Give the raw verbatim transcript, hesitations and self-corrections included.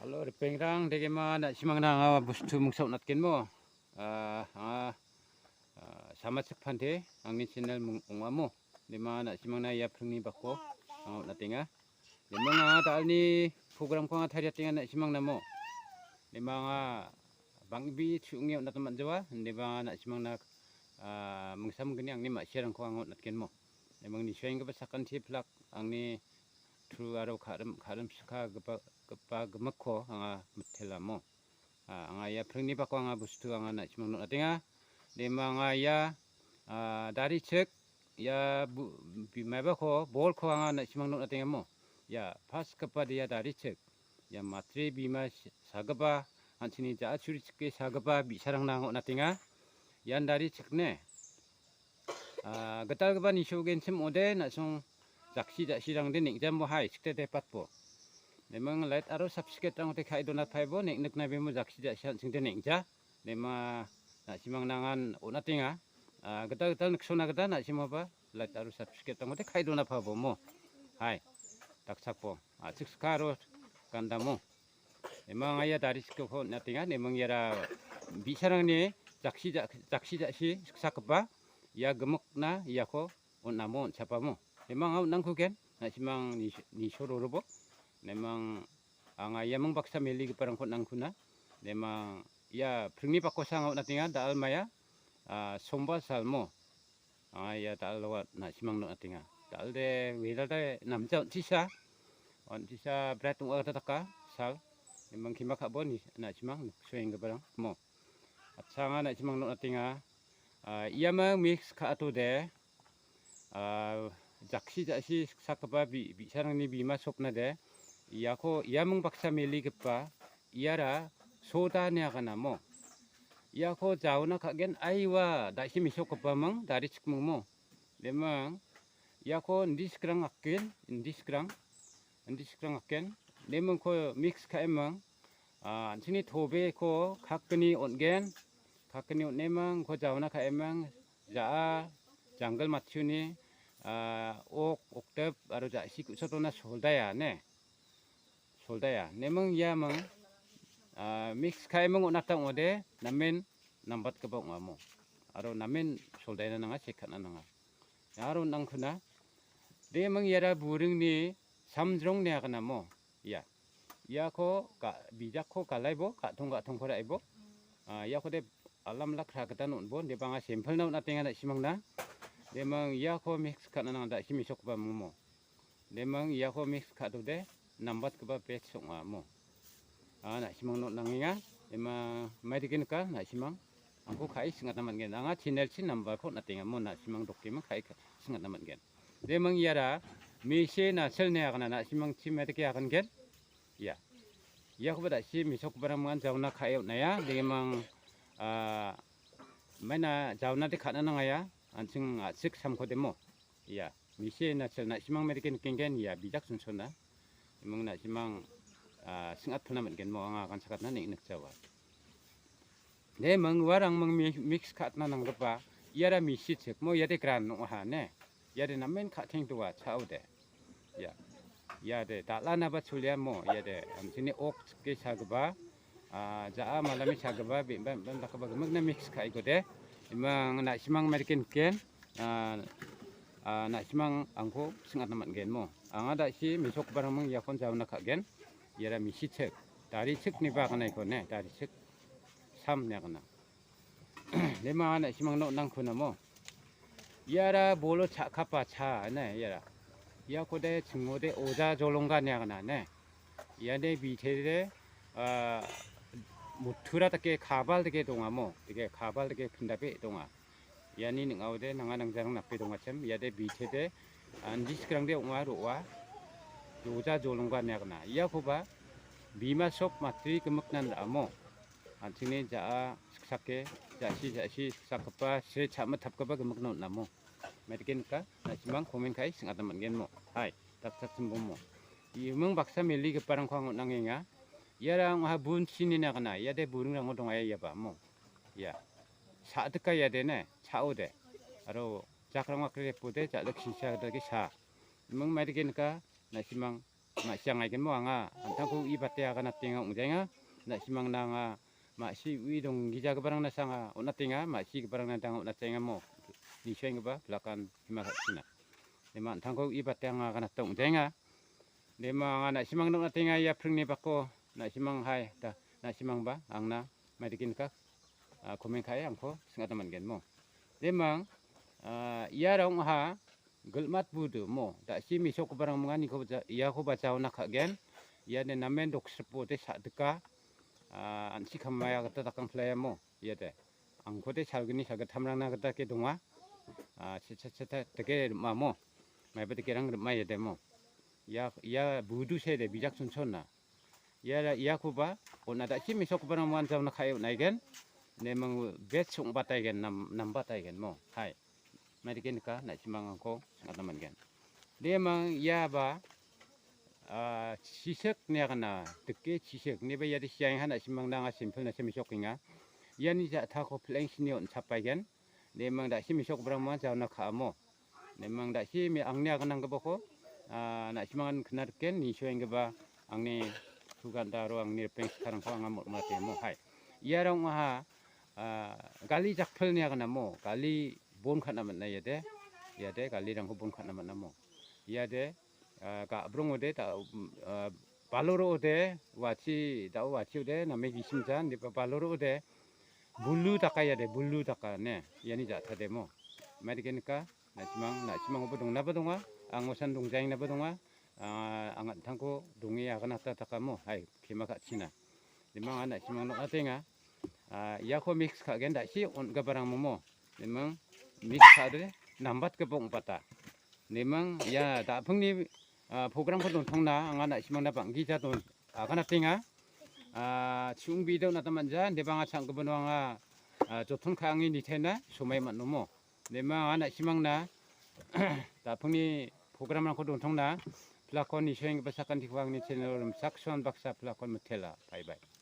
Hello, ripengrang, degema na·simangna anga bostu mingsa on·atgenmo. Ah, anga, ah, Samachik Phante, angni channel ming-, ong·amo. Dema na·simangna ia pringni bako anga on·atenga. Dema anga da·alni program-ko anga tariatenga na·simangnamo. Dema anga bang·bee chu·onge on·atna man·jawa. Dema anga na·simangna, ah, mingsa minggni angni ma·sirangko anga on·atgenmo. Dema angni soenggipa sakanti pilak angni tru aro karim-, karimskagipa, gipa gimikko anga mitelamo. Ah, anga ia pringni bako anga bostu anga na·simang on·atenga. Dema anga ia, ah, darichik, ia bu-, bi-, maibako bolko anga na·simang on·atengamo. Ia pasgipa dia darichik. Ia matri bima s-, sagipa, an·chingni ja·a churi chike sagipa bi·sarangna anga on·atenga. Ian darichikne. Ah, gitalgipa nisogenchim ong·ode, na·song jaksi ja·sirangde neng·jambo hai, sikte depatbo. Nemang like aro subscribe-rangode ka·e donatpaibo, neng·nikna bemo jaksi ja·si an·chingde neng·ja. Nema na·simang nangan on·atenga. Ah, gital gital niksona gita na·simaba like aro subscribe-rangode ka·e donatpabo mo. Hai, daksakbo. Ah, sikska aro gandamo. Nemang anga ia dari sikko on·atenga. Nemang iara bi·sarangni jaksi ja-, jaksi ja·si siksagipa ia gimikna iako on·amo on·chapamo. Nemang anga on·angkugen, na·simang nis-, niso rorobo. Nemang anga iaming baksa meligiparangko on·angkuna. Nemang ia pringni bakosa anga on·atenga, da·almaia, ah, sombar salmo. Anga ia da·alo na·simang on·atenga. Da·alde weather-de namja on·tisa. On·tisa bret ong·a gita daka, sal. Nemang kima ka·bo ni-, na·simang soenggiparang mo. Atsa anga na·simang on·atenga. Ah, iama mix ka·atode, ah, jaksi ja·si siksagipa bi-, bi·sarangni bima sopnade, iako iaming baksa meligipa, iara soda ine aganamo. Iako jaona ka·gen aiwa da·si mesokgipaming, dari chikmingmo. Demang, iako indi sikrang aken, indi sikrang, indi sikrang aken. Demingko mix ka·eming, ah, an·chingni tobeko kakgni on·gen, kakgni on·eming, ko jaona ka·eming, ja·a, janggil matchuni, ah, ok, oktip, aro ja·si ku·sotona soldaya, ne? Soldaya. Neming iaming, ah, mix ka·eming on·ata ong·ode, namen nambatgipa ong·amo. Aro namen soldayana nanga, check ka·na nanga. Aro on·angkuna. Deming iara buringni samjrong ine aganamo. Ia. Iako ga-, bijakko galaibo, ga·tong ga·tongko ra·ebo. Ah, iakode alamlak ragita on·bo, deba anga sample-na on·atenga na·simangna. Demang iako mix ka·na nang da·si mesokgipa mingmo. Demang iako mix ka·dode, nambatgipa batch ong·amo. Ah, na·simangna on·angenga. Ema maidake nika, na·simang. Angko ka·e sing·atna man·gen. Anga channel-chi nambarko on·atengamo, na·simang dokeming ka·e ka-, sing·atna man·gen. Demang iara, mese nachal ine agana, na·simangchi maidake agangen. Ia. Iakoba da·si mesokgiparang mangan jaona ka·e on·aia. Demang, ah, maina jaonade ka·na nangaia. An·ching a·chik samkodemo. Ia. Mese nachal na·simang maidake nikenggen. Ia. Bijak chonsona. Demang na·simang, ah, sing·atpilna man·genmo. Anga agan sakatna neng·nikjawa. Demang uarang mang mi-, mix ka·atna nanggipa. Iara misi chikmo, iade gran ong·aha, ne? Iade namen ka·teng doa, cha·ode. Ia. Iade, dal·anaba choliamo, iade. An·chingni ok chike sagipa, ah, ja·a malami sagipa, bem-, bem-, bem dakgipa gimikna mix ka·ekode. Imang na·simang maidake niken, ah, ah, na·simang angko sing·atna man·genmo. Anga da·si mesokgiparangming iakon jaona ka·gen. Iara misi chik. Dari chik ineba aganaiko, ne? Dari chik. Sam ine agana. Dema na·simangna on·angkunamo. Iara bolo cha·kapa cha ine iara. Iakode chingode oja jolongga ine agana ne. Iade bitede, ah, muttura dake kabal dake dongamo. Dake kabal dake pindape donga. Iani ning·aode nanga nangjarang nape dongachim. Iade bitede, ah, indi sikrangde ong·a ro·a. Oja jolongga ine agana. Iakoba bima sop matri gimiknan ra·amo. An·chingni ja·a siksake, ja·si, ja·si siksakgipa, sre cha·mitapgipa gimikna on·amo. Maidake nika, na·simang komen ka·e sing·atna man·genmo. Hai, dakchakchimbomo. Iming baksa meligiparangko ang on·angenga. Iara ong·aha bun sinina gana, iade buringrango dongaia iaba amo. Ia. Sa·dika iade ne, cha·ode. Aro jakrang wakre repode, ja·lik sisa dake sa. Iming maidake nika, na·simang ma·siangaigimo anga an·tangko u·ibate aganatenga ong·jaenga. Na·simangna anga ma·si u·i donggijagiparangna sanga on·atenga, ma·sigiparangna dang on·atenga mo. Nisoenggipa plakan hima ka·china. Dema an·tangko u·ibate anga aganata ong·jaenga. Dema anga na·simangna on·atenga ia pringni bako, na·simang hai, da, na·simangba angna maidake nika, ah, komen ka·e angko sing·atna man·gen mo. Demang, ah, iara ong·aha gilmat budu mo, da·si mesokgiparang monganiko ja-, iakoba jaona ka·gen. Iade namen doksripode sa·dika, ah, an·si kamaya gita dakangplaya mo, iade. Angkode salgni salgittamrangna gita ke donga. Ah, se-, se-, seta dake rim·amo. Maiba dakerang rim·a iade mo. Ia, ia budu sede bijak chonchonna. Ia, iakoba on·a da·si mesokgiparang mongan jaona ka·e on·aigen. Nemang bet song·bataigen, nam-, nambataigen mo. Hai. Maidake nika, na·simang angko sing·atna man·gen. Demang iaba, ah, chisik niagana, dike chisik. Neba iade siaengha na·simangna anga simpelna se mesokenga. Iani ja·tako plengsini on·chapaigen. Nemang da·si mesokgiparang mongan jaona ka·amo. Nemang da·si me-, angni agananggipako, ah, na·simangan knariken nisoenggipa angni suganda aro angni ripeng sikarangko anga mol·mate mo hai. Iara ong·aha, ah, gali jakpilni aganamo, gali bon ka·na man·a iade. Iade galirangko bon ka·na man·amo. Iade, ah, ga·brong ode, da-, ah, baloro ode, wachi, da·o wachi ode, name gisimjan, diba baloro ode, bulu daka iade, bulu daka ne, iani ja·tade mo. Maidake nika, na·simang, na·simangoba dongnaba donga, angosan dongjaengnaba donga, ah, ang an·tangko donge aganata dakamo, hai, kema ka·china. Demang an na·simang nong·atenga. Ah, iako mix ka·gen da·si on·giparang momo. Nemang mix ka·de nambatgipa ong·bata. Nemang ia da·pingni, ah, programko dontongna anga na·simangna bang·gija don-, aganatenga. Ah, ching·bide on·ata man·ja, debang anga chang·gipa anga, ah, joton ka·ange nitena somai man·omo. Nemang anga na·simangna da·pingni programrangko dontongna plakon nisoenggipa sakantiko angni channel rimchaksoan baksa plakon mitela. Bye bye.